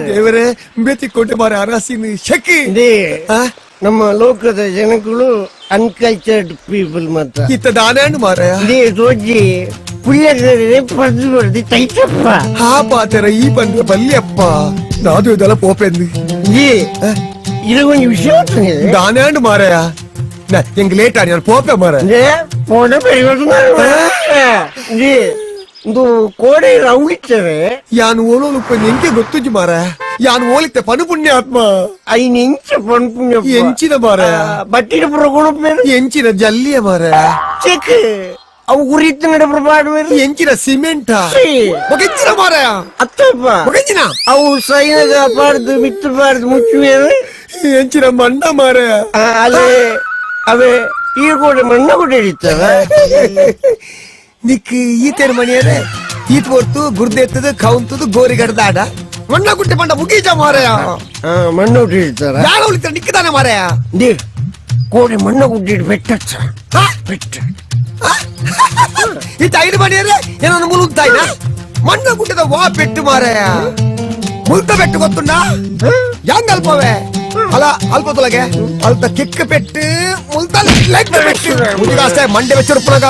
ದೇವರೇ ಬೇತಿ ಕೊಟ್ಟೆ ಮಾರ ಅರಸಿನ ಶಕಿ. ಇದೇ ನಮ್ಮ ಲೋಕದ ಜನಗಳು ಅನ್ಕಲ್ಚರ್ಡ್ ಪೀಪಲ್ ಮಾತ್ರ. ಇತ್ತ ದಾನೇನು ಮಾರಾಯ? ಇದೇ ಸೋಜಿ ಪುಳ್ಯಗರೆ ಪರ್ದು ಪರ್ದು ತೈತಪ್ಪ. ಹಾ ಪಾತೆರ ಈ ಬಂದ್ರ ಬಲ್ಯಪ್ಪ ನಾದು ಇದೆಲ್ಲ ಪೋಪೆಂದು. ಇದೇ ಇದು ಒಂದು ವಿಷಯ. ದಾನೇನು ಮಾರಾಯ, ಎಂಗ್ ಲೇಟ್ ಆನಿ, ನಾನು ಪೋಪೆ ಮಾರ. ಪೋಣ ಇದೇ ಒಂದು ಕೋಡೆ ರೌಳಿತ್ತವೆ. ಯಾನು ಓಲೋಲು ಎಂಕೆ ಗೊತ್ತುಜಿ ಮಾರ, ಯಾನು ಓಲಿತ್ತೆ ಪನು ಪುಣ್ಯ ಆತ್ಮ. ಐನ್ ಎಂಚ ಪನ್ಪುಣ್ಯ? ಎಂಚಿನ ಮಾರ? ಬಟ್ಟಿನ ಪುರ ಎಂಚಿನ ಜಲ್ಲಿಯ ಮಾರ? ಚೆಕ್ ಅವು ಉರಿತ್ತು ನಡೆ ಪಾಡುವರು. ಎಂಚಿನ ಸಿಮೆಂಟ? ಎಂಚಿನ ಮಾರಾಯ? ಅತ್ತಪ್ಪ. ಎಂಚಿನ? ಅವು ಸೈನಗ ಪಾಡ್ದು ಮಿತ್ತು ಪಾಡ್ದು ಮುಚ್ಚುವೇರು. ಎಂಚಿನ ಮಣ್ಣ ಮಾರಾಯ? ಅಲ್ಲೇ ಅವೇ ಈ ಕೂಡ ಮಣ್ಣ ಕೂಡ ಹಿಡಿತವ. ನಿಕ್ ಈತೇನು ಮಣಿಯರೆ ಈತ್ ಹೊರ್ತು ಗುರ್ದೆತ್ತದು ಕೌಂತದು ಗೋರಿಗಡ್ದ ಆಡ ಮಣ್ಣ ಗುಟ್ಟೆ ಪಂಡ ಮುಗೀಜ ಮಾರಾಯ. ಮಣ್ಣು ಹಿಡಿತಾರ. ಯಾರ ಉಳಿತಾರ ನಿಕ್ಕದಾನೆ ಮಾರಾಯ? ಕೋಡೆ ಮಣ್ಣ ಗುಡ್ಡಿಡ್ ಬೆಟ್ಟ ಬೆಟ್ಟ. ಈ ಐದು ಮಣಿಯರೆ ಏನೋ ಮುಳುಗ್ತಾಯಿನ ಮಣ್ಣ ಗುಡ್ಡದ ವಾ ಪೆಟ್ಟು ಮಾರಾಯ, ಮುಲ್ತ ಪೆಟ್ಟು ಗೊತ್ತುಂಡ ಯಾಂಗ್ ಅಲ್ಪವೇ ಅಲ್ಲ ಅಲ್ಪ ತೊಲಗೆ ಅಲ್ತ ಕಿಕ್ಕ ಪೆಟ್ಟು ಮುಲ್ತ ಲೆಕ್ಕ ಪೆಟ್ಟು ಮುಗಿದಾಸ್ತೆ ಮಂಡೆ ಬೆಚ್ಚರುಪ್ಪನಾಗ.